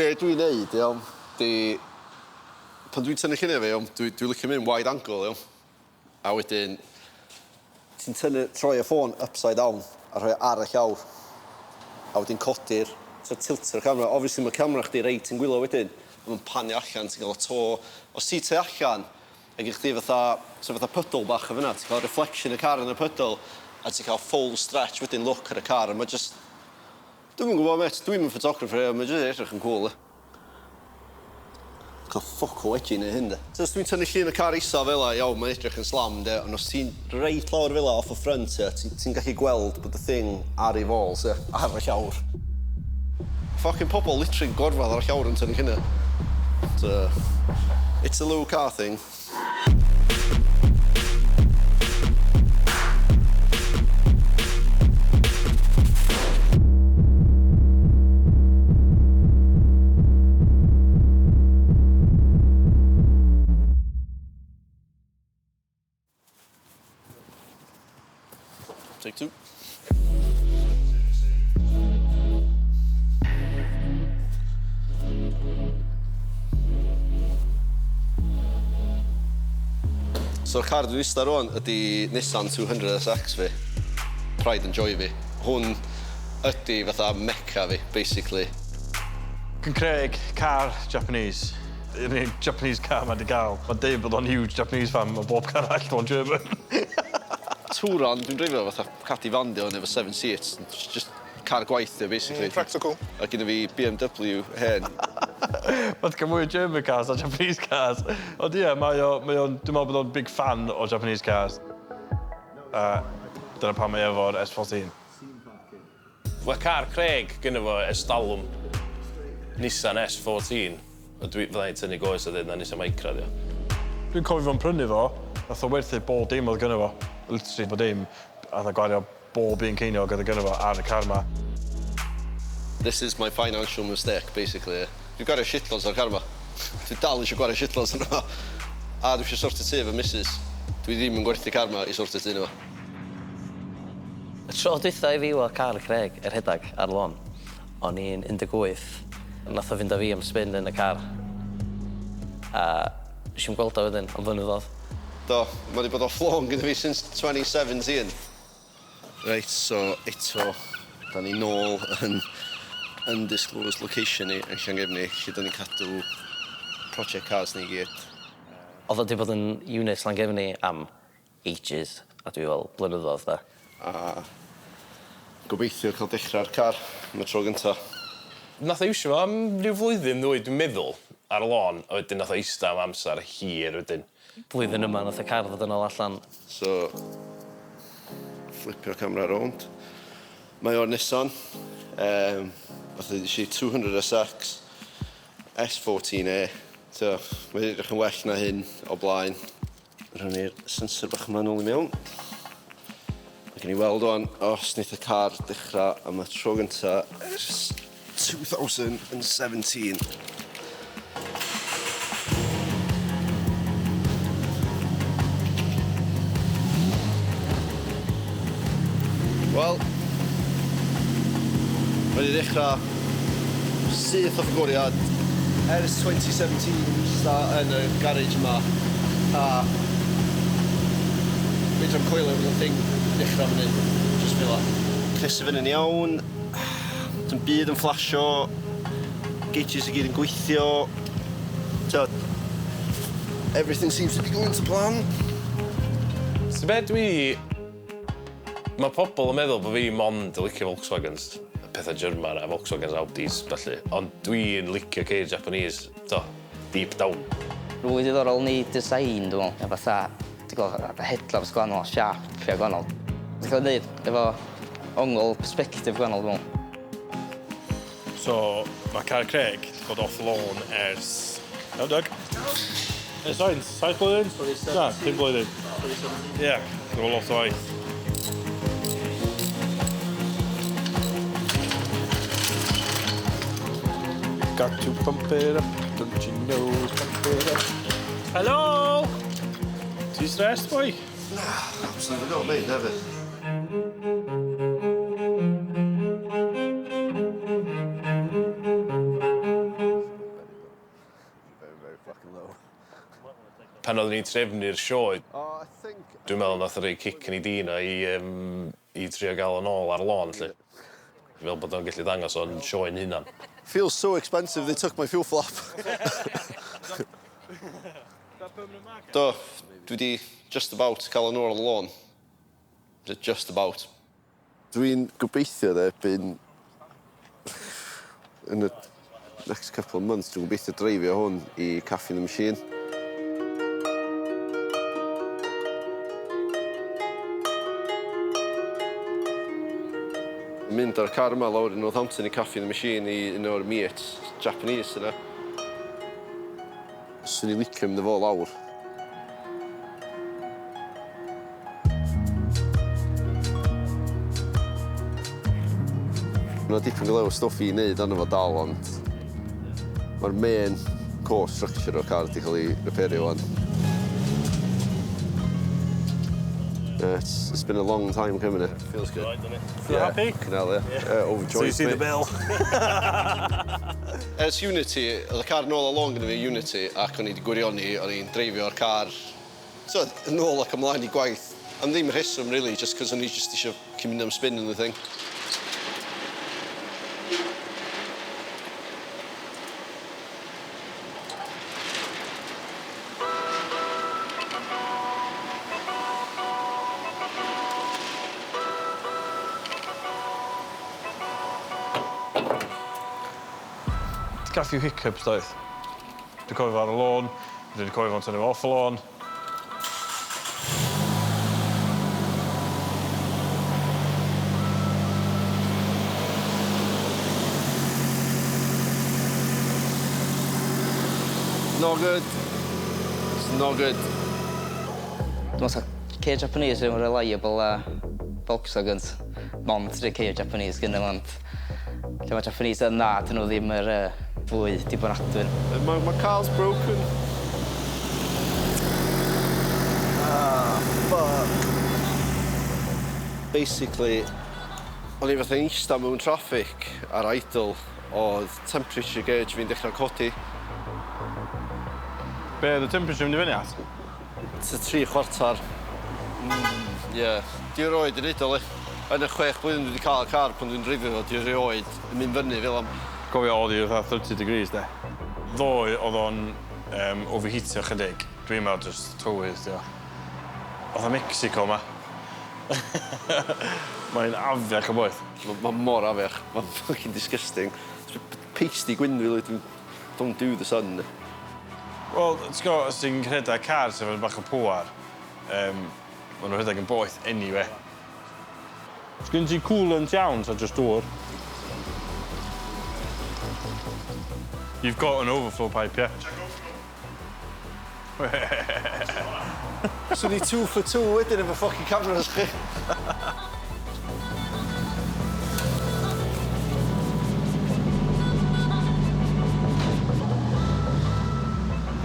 Be dwi'n neud, iawn, 'di pan dwi'n tynnu llunia' fi, iawn, dwi licio mynd wide angle, iawn. A wedyn ti'n tynnu, troi y ffôn upside down a rhoi o ar y llawr. A wedyn codi'r, so tiltio'r camera. Obviously ma' camera chdi reit yn gwaelod wedyn, a ma'n panio allan, ti'n ga'l y to. Os ti tu allan, a gen chdi fatha, so fatha puddle bach yn fan'na, ti'n ca'l reflection y car yn y puddle, a ti'n ca'l full stretch wedyn look ar y car, a ma' jyst, dwi'm yn gwbo mêt, dwi'm yn photographer ia, ma' jyst edrych yn cŵl ia. Cael ffwc o wedgie neu hyn de. So os dwi'n tynnu llun y car isa fela, iawn, mae'n edrych yn slam de, ond os ti'n reit lawr fela off y front ia, ti'n ti gallu gweld bod y thing ar ei falls ia, ar y llawr. Fucking pobl literally gorfod ar y llawr yn tynnu lluniau. So, it's a low car thing. Take two. So'r car dwi'n ista rwan ydi Nissan 200SX fi. Pride and joy fi. Hwn ydi fatha mecca fi, basically. Gyn Craig car Japanese. Yr unig Japanese car ma' 'di ga'l. Ma'n deud bod o'n huge Japanese fan, ma' bob car arall fo'n German. Touran dwi'n dreifio fatha caddy van 'di o efo seven seats. Just car gwaith 'di o basically. Practical. A gynna fi BMW hen. Ma' 'di ca'l mwy o German cars na Japanese cars. Ond ie, mae o, mae o'n, dwi'n meddwl bod o'n big fan o Japanese cars. A dyna pam mae efo'r S14. Mae car Craig gynno fo ers talwm. Nissan S14. A dwi, fydda i'n tynnu goes a ddeud na Nissan Micra 'di o. Dwi'n cofio fo'n prynu fo, nath o werthu bob dim oedd gynno fo. Literally bob dim. A nath o gwario bob un ceiniog oedd gynno fo ar y car 'ma. This is my financial mistake, basically. Dwi'n gwario shitloads ar car 'ma. Dwi dal eisiau gwario shitloads arno fo. A dwi eisiau sortio tŷ efo missus. Dwi ddim yn gwerthu car 'ma i sortio tŷ nhw. Y tro dwytha i fi weld car Craig yn rhedag ar lon, o'n i'n 18. Nath o fynd â fi am spin yn y car. A nes i'm gweld o wedyn am flynyddodd. Do, ma' 'di bod off lôn gyda fi since 2017. Reit, so eto, da ni nôl yn undisclosed location ni yn Llangefni, lle da ni'n cadw project cars ni i gyd. O'dd o 'di bod yn unit Llangefni am ages a dwi fel blynyddodd 'de. A gobeithio ca'l dechra'r car am y tro gynta. Nath o iwsio fo am ryw flwyddyn ddwy dwi'n meddwl ar y lôn a wedyn nath o ista am amser hir wedyn. Blwyddyn yma nath y car ddod yn ôl allan. So fflipio'r camera rownd. Mae o'r Nissan fatha ddeudais i 200SX S14A. So mae edrych yn well na hyn o blaen. Rhannu'r sensor bach yma nôl i mewn. A gen i weld wan os wneith y car dechrau am y tro gynta ers 2017. Wel, mae wedi dechrau syth off y goriad ers 2017 ista yn y garej yma a fedrai'm coelio bod y thing dechra fyny jyst fela. Cnesu fyny'n iawn, dim byd yn fflasio, gauges i gyd yn gweithio, t'od, everything seems to be going to plan. Ti be dwi... Mae pobl yn meddwl bod fi mond yn licio Volkswagens, pethau German a Volkswagens, Audis, ballu, ond dwi'n licio ceir Japanese, to, deep down. Fwy diddorol ni design, dwi'n meddwl, fatha, ti'n gweld, fatha headlamps gwahanol, siapia gwahanol. Ti'n cael ei wneud efo ongl perspective gwahanol, dwi'n meddwl. So, mae car Craig 'di bod off loan ers... Iawn, Doug? Ers faint? 7 blwyddyn? Na, 5 blwyddyn. Ie, yeah, gyda lot o waith. Got to pump it up, don't you know, pump it up. Hello! Ti stressed, boy? Na, absolutely not, mate, never. Pan oeddwn ni'n trefnu'r sioe, dwi'n meddwl nath o roi cic yn ei din o i, um, i trio gael o'n ôl ar lôn, 'lly. Fel bod o'n gallu ddangos o'n sioe'n hunan. Feels so expensive, they took my fuel flap. Do, dwi di just about cael yn ôl ar y lôn. Just about. Dwi'n gobeithio de, byn yn y next couple of months, dwi'n gobeithio dreifio hwn i Caffeine the Machine. Mynd ar y car yma lawr i Northampton i Caffeine the Machine i un o'r meets Japanese yna. Swn i'n licio mynd â fo lawr. Mae 'na dipyn go lew o stwff i wneud arno fo dal, ond mae'r main core structure o'r car wedi cael ei repairio wan. Yeah, it's been a long time coming. It feels good. Right, doesn't it? Feel happy? Canal, yeah. Yeah. Overjoyed, So you see the mate. bill. Ers Unity, oedd y car nôl a lôn gyda fi Unity, ac o'n i wedi gwirioni, o'n i'n dreifio'r car so, nôl ac ymlaen i gwaith. Am ddim rheswm, really, just cos o'n i just eisiau mynd am spin yn the thing. Gath few hiccups, doedd. Dwi'n cofio fo ar y lôn, dwi'n cofio fo'n tynnu off y lôn. Not good. It's not good. Dwi'n meddwl ceir Japanese yn reliable a Volkswagens. Mond rhai ceir Japanese gynnu, ond lle mae Japanese yn dda, dyn nhw ddim yr fwy dibynadwy. My car's broken. Ah, fuck. Basically, o'n i fatha eista mewn traffic ar idle, oedd temperature gauge fi'n dechrau codi. Be, oedd y temperature mynd i fyny at? Ta 3/4. Yeah. Di roed yn neud o, le. Yn y 6 blwyddyn dwi wedi cael y car pan dwi'n dreifio fo, di rioed yn mynd fyny fel am. Cofio oedd hi fatha 30 degrees, de. Ddoe oedd o'n overheatio chydig. Dwi'n meddwl just tywydd, dio. Oedd o Mexico ma. Mae'n afiach o boeth. Mae mor afiach. Mae'n fucking disgusting. Pasty gwyn, really. Dwi'n. Don't do the sun. Wel, ti'n gwybod, os ti'n rhedeg car sydd efo bach o pŵar, maen nhw'n rhedeg yn boeth anyway. Sgyn ti coolant iawn, ta just dŵr? You've got an overflow pipe, yeah? So ni 2 for 2 wedyn efo fucking cameras chi.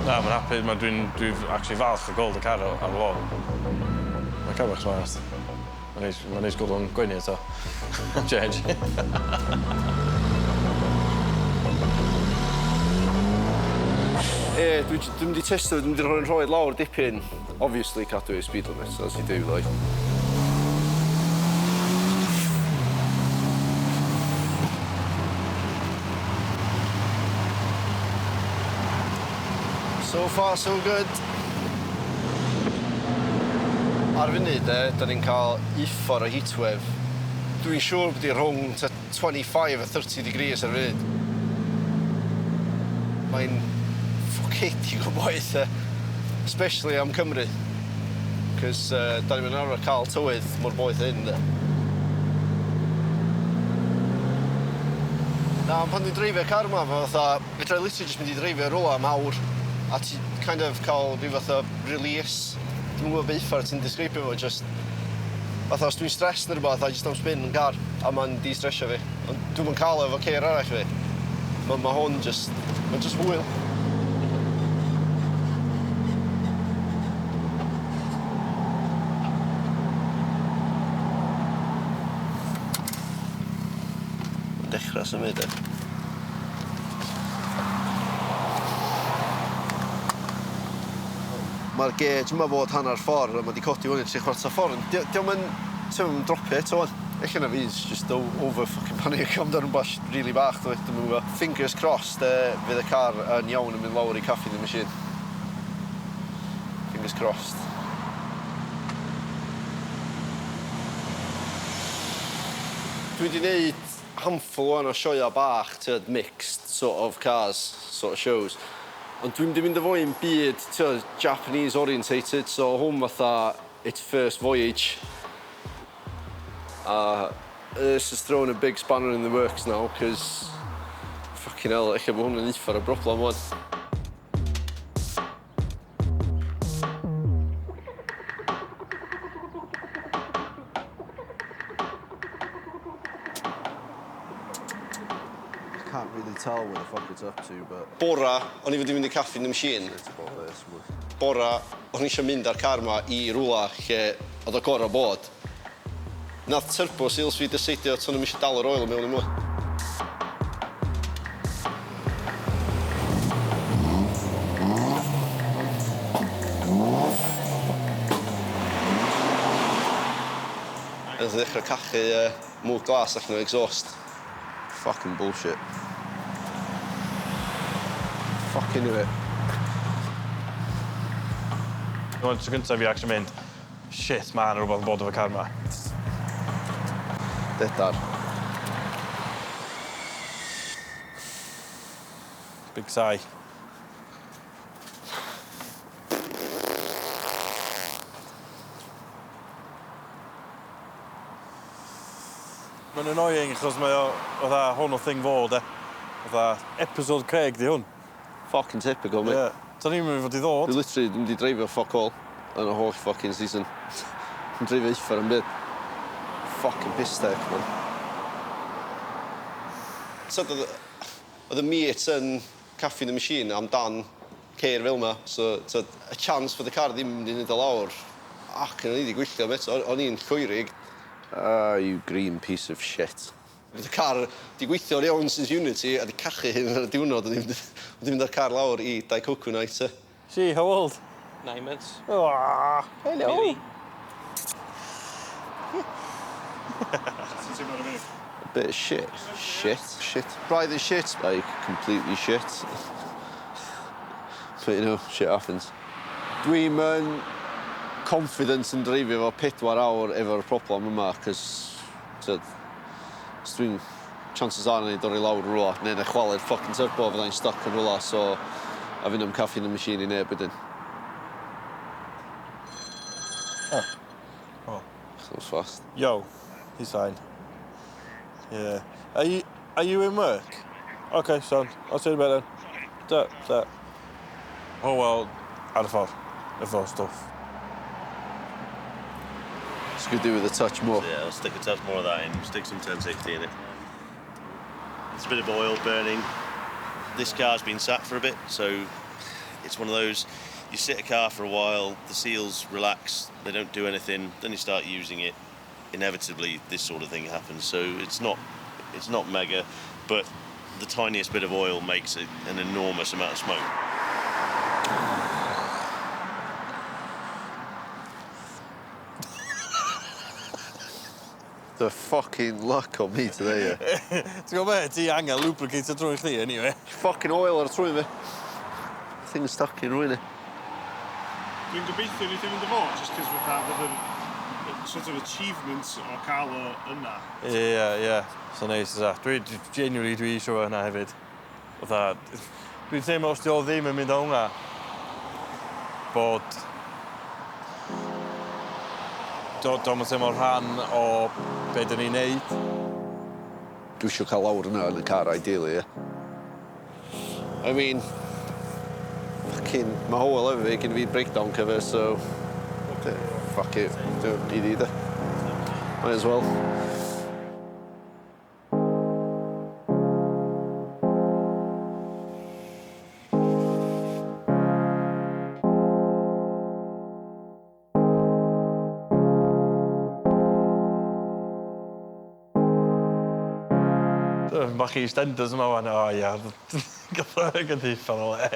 Na, mae'n hapus, ma dwi'n dwi actually falch o gweld y car ar y lôn. Mae'n car bach smart. Mae'n neis gweld o'n gwenu eto. Change. E, dwi'n mynd i testio, dwi'n mynd i rhoi'n rhoi lawr dipyn. Obviously, cadw i'r speed limit, as you do, like. So far, so good. Ar funud, de, da ni'n cael uffar o heatwave. Dwi'n siŵr bod hi rhwng tua 25 a 30 degrees ar y funud. Mae'n ffwcedig o boeth, e. Especially am Cymru. Cos da ni'n arfer cael tywydd mor boeth hyn, de. Na, ond pan dwi'n dreifio car yma, ma' fatha, fedra i literally jyst mynd i dreifio rwla am awr, a ti kind of cael rhyw fath o release. Dwi'm yn gwybod be uffar ti'n disgrifio fo, just fatha os dwi'n stressed neu rhywbeth, I just am spin yn car, a ma'n de-stressio fi. Ond dwi'm yn cael o efo ceir arall fi. Ma hwn just, ma'n just hwyl. Mae'n dechrau symud, e. Mae'r gauge yma fod hanner ffordd a mae 'di codi fyny 3/4 ffordd. Dio'm yn, ti'm yn dropio eto wan. Ella na fi just over fucking panic amdan rwbath really bach dwi, dwi'm yn gwbo. Fingers crossed fydd y car yn iawn yn mynd lawr i Caffeine in the Machine. Fingers crossed. Dwi 'di neud handful wan o sioea bach, t'od mixed sort of cars, sort of shows. Ond dwi'm 'di mynd efo un byd, t'od, Japanese orientated, so hwn fatha its first voyage. A this has thrown a big spanner in the works now, cos fucking hell, ella bo' hwn yn uffar o broblem wan. Can't really tell where the fuck it's up to, but... Bora, o'n i fod i fynd i Caffeine in the Machine. Bora, o'n i eisiau mynd â'r car ma i rwla lle oedd o gorau bod. Nath turbo seals fi decidio tan nhw'm eisiau dal yr oil i mewn i mwy. Nath o ddechrau cachu mwg glas allan o'r exhaust. Fucking bullshit. Fucking knew it. Dwi'n tro gyntaf fi actually mynd, shit, ma' 'na rwbath yn bod efo car 'ma. Dedar. Big sigh. Mae'n annoying achos mae o fatha hwn o thing fo de. Fatha episode Craig di hwn. Fucking typical mate. Ie. Do'n i'm yn fod i ddod. Dwi literally ddim 'di dreifio fuck all yn y holl fucking season. Yn dreifio uffar am byd. Fucking piss take man. T'od o'dd o'dd y meet yn Caffeine the Machine amdan ceir fel 'ma so t'od y chance fod y car ddim mynd i neud o lawr ac o'n i 'di gwylltio mêt o'n i'n lloerig. Ah you green piece of shit. Fydd y car 'di gweithio'n iawn since Unity a 'di cachu hyn ar y diwrnod o'n i'n mynd o'n i'n mynd â'r car lawr i Daikoku night te. She, how old? 9 months. Aww, hello. Nearly. Ti'n teimlo ar y funud? A bit of shit. Shit. Shit. Braidd yn shit. Like, completely shit. But you know, shit happens. Dwi'm yn confident yn dreifio fo 4 awr efo'r problem yma, cos, t'od, os dwi'n, chances are na i dorri lawr rwla, neu na chwalu'r fucking turbo, fyddai'n stuck yn rwla, so, a fynd am Caffeine in the Machine i neb wedyn. Oh. That was fast. Yo, he's fine. Yeah. Are you in work? Okay, son. I'll see you in a bit then. Da, da. Oh well, ar y ffordd. Efo stwff. Just could do with a touch more. Yeah, I'll stick a touch more of that in. Stick some 1060 in it. It's a bit of oil burning. This car's been sat for a bit, so it's one of those. You sit a car for a while, the seals relax, they don't do anything. Then you start using it. Inevitably, this sort of thing happens. So it's not mega, but the tiniest bit of oil makes an enormous amount of smoke. The fucking luck on me today, yeah. Ti'n gwybod be? Ti angen lubricator trwy chdi, anyway. Fucking oil ar y trwyn fi. Thing stuck in rwy'n i. Dwi'n gobeithio neith i fynd efo, just cos fatha fydd yr sort of achievements o cael o yna. Ie. So neis, ysa. Dwi, genuinely, dwi eisiau hynna hefyd. Fatha, dwi'n teimlo os di o ddim yn mynd o hwnna, bod do'n teimlo rhan o be dyn ni'n neud. Dwi eisiau cael lawr yna yn y car, ideally, yeah. I mean, fucking, mae Howell efo fi, gen fi breakdown cover, so... Okay. Fuck it, don't need either. Might as well. Bach i EastEnders yma wan, o ia, gath o gyda o le.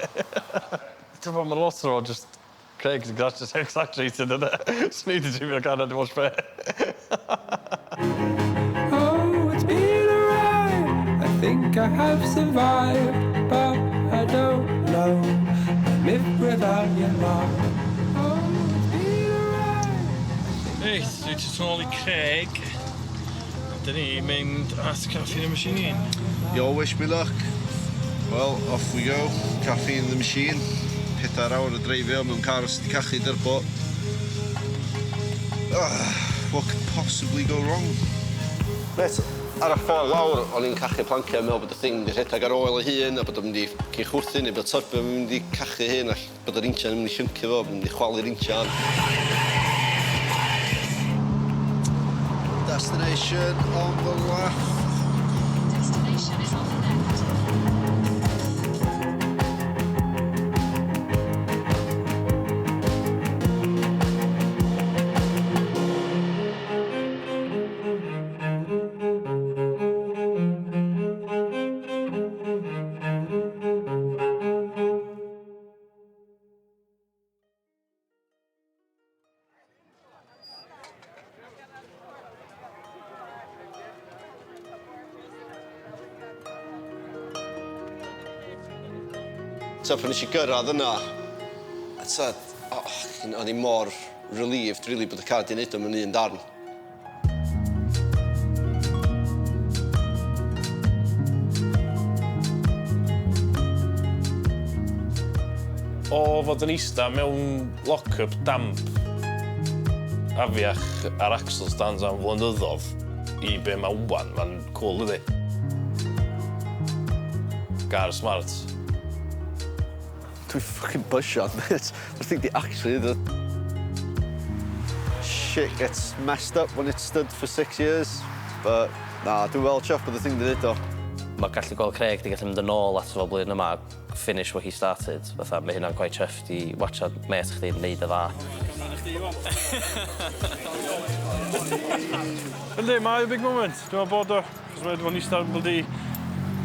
Ti'n bod, mae lot o just Craig's exaggerated, yna. Swn i wedi dreifio car na dim ots be. Oh, it's been a ride. I think I have survived, but I don't know. I live without your love. Oh, it's been a ride. Reit, dwi jyst yn ôl i Craig. Dyn ni mynd at Caffeine and Machine. You all wish me luck. Well, off we go. Caffeine in the machine. 4 awr o dreifio mewn car sydd wedi cachu dyrbo. Ah, what could possibly go wrong? Met, ar y ffordd lawr, o'n i'n cachu planciau yn meddwl bod y thing wedi rhedeg ar oil ei hun, a bod o'n mynd i fucking chwrthu, neu bod turbo yn mynd i cachu hun, a bod yr injan yn mynd i llyncu fo, bod yn mynd i chwalu'r injan. Destination on the left. Destination is on the left. Ta, pan nes i gyrraedd yna, a ta, oh, o'n i mor relieved, really, bod y car di neud o mewn un darn. O fod yn eista mewn lock-up damp afiach ar axle stands am flynyddoedd i be mae wan, mae'n cool ydi. Gar smart. Dwi'n fucking buzzio, mate. I think the actually the shit gets messed up when it's stood for 6 years. But, na, dwi'n well chuffed bod y thing di neud o. Mae gallu gweld Craig di gallu mynd yn ôl ato fo blwyddyn yma, finish what he started. Fatha, mae hynna'n quite chuffed i watchad met chdi neud y dda. Yndi, mae o big moment. Dwi'n meddwl bod o. Cos mae wedi bod yn eistedd yn bloody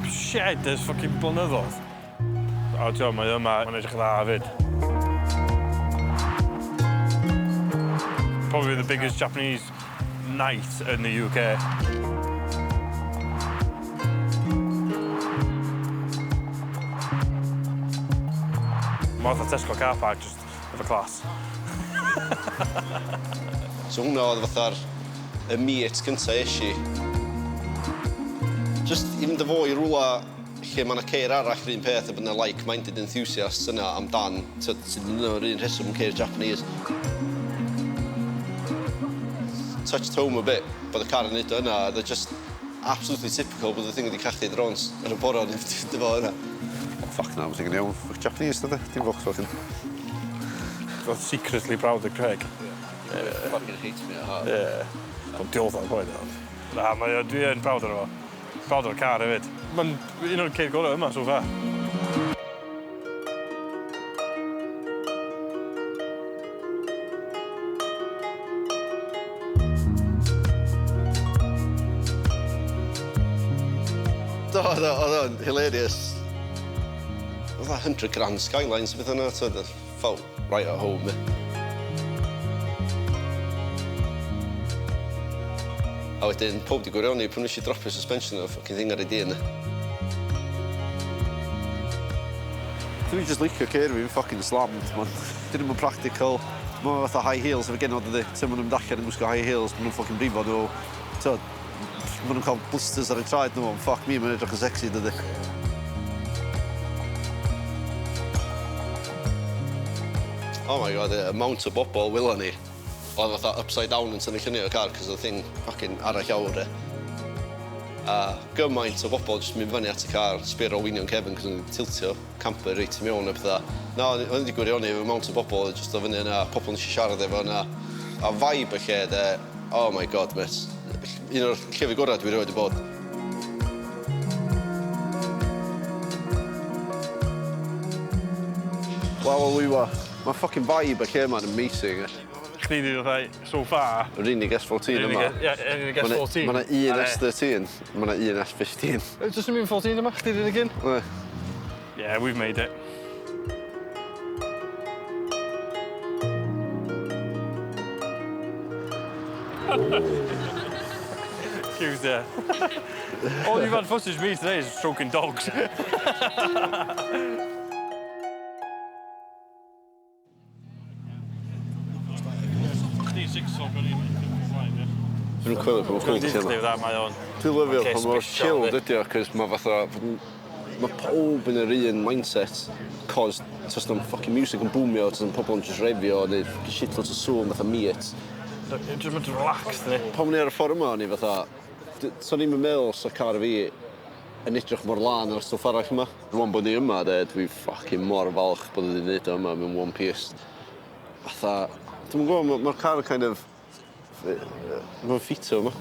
shed ers fucking blynyddoedd. A ti'n mae yma, mae'n edrych yn dda hefyd. Probably the biggest Japanese night in the UK. Mae fatha Tesco car park, just efo class. So hwnna oedd fatha'r y meet cynta es i. Just i fynd â fo i rwla lle mae yna ceir arall yr un peth a bod yna like-minded enthusiasts yna amdan, sydd yn yr un rheswm ceir Japanese. Touched home a bit bod y car yn neud o yna, they're just absolutely typical bod y thing wedi cachu drones ar y bora yn fynd efo yna. Fuck na, mae'n iawn. Fuck Japanese, dydy? Dim Volkswagen. Oedd secretly proud of Craig. Yeah. Fucking hates me at heart. Yeah. Ond diolch o'r boi nawr. Na, mae o, dwi yn proud o'r fo. Proud o'r car hefyd. Mae'n un o'r ceir gorau yma so far. Do, do, oedd o'n hilarious. Oedd o 100 grand Skylines o beth yna, so felt right at home. A wedyn, pob di gwirioni, pan nes i dropio suspension o'r fucking thing ar ei dyn. Dwi'n just licio ceir fi'n fucking slammed, man. Dyn nhw'n practical. Mae'n fatha high heels efo genod ydi. Ti'n maen nhw'n mynd allan yn gwisgo high heels, maen nhw'n fucking brifo nhw. T'od, maen nhw'n cael blisters ar eu traed nhw, ond fuck me, maen edrych yn sexy, dydi. Oh my God, the amount o bobl wyla ni. Oedd fatha upside down yn tynnu lluniau o'r car, cos oedd thing fucking ar y llawr, e. A gymaint o bobl jyst mynd fyny at y car, sbio ar olwynion cefn, cos o'n tiltio camper reit i mewn a pethau. Na, o'n wedi gwirioni efo amount o bobl jyst o fyny yna, pobl nes i siarad efo yna. A vibe y lle, de, oh my God, mate. Un o'r llefydd gorau dwi erioed wedi bod. Waw o lwywa. Mae fucking vibe y lle yma'n amazing. Eh. Chdi di ddod so far. Yr unig S14 yma. Ie, unig S14. Mae yna un S13, mae yna un S15. Just yn mynd 14 yma, chdi di'r unig un? Ne. Yeah, we've made it. Queues there. All you've had footage of me today is stroking dogs. Dwi'n coelio pa mor cool ti yma. Mae o'n... Dwi'n lyfio pa mor chilled ydi o, cos mae fatha... Mae pawb yn yr un mindset, cos tas na'm fucking music yn boomio, tas na'm pobl yn just refio, neu fucking shitloads o sŵn fatha meat. Just mynd relaxed, ni. Pan o'n i ar y ffordd yma, o'n i fatha... So'n i'm yn meddwl sa car fi yn edrych mor lân ar stwff arall yma. Rwan bod ni yma, de, dwi fucking mor falch bod wedi gwneud o yma mewn one piece. Fatha, dwi'm yn gwybod, mae'r car kind of... Mae'n ffitio yma.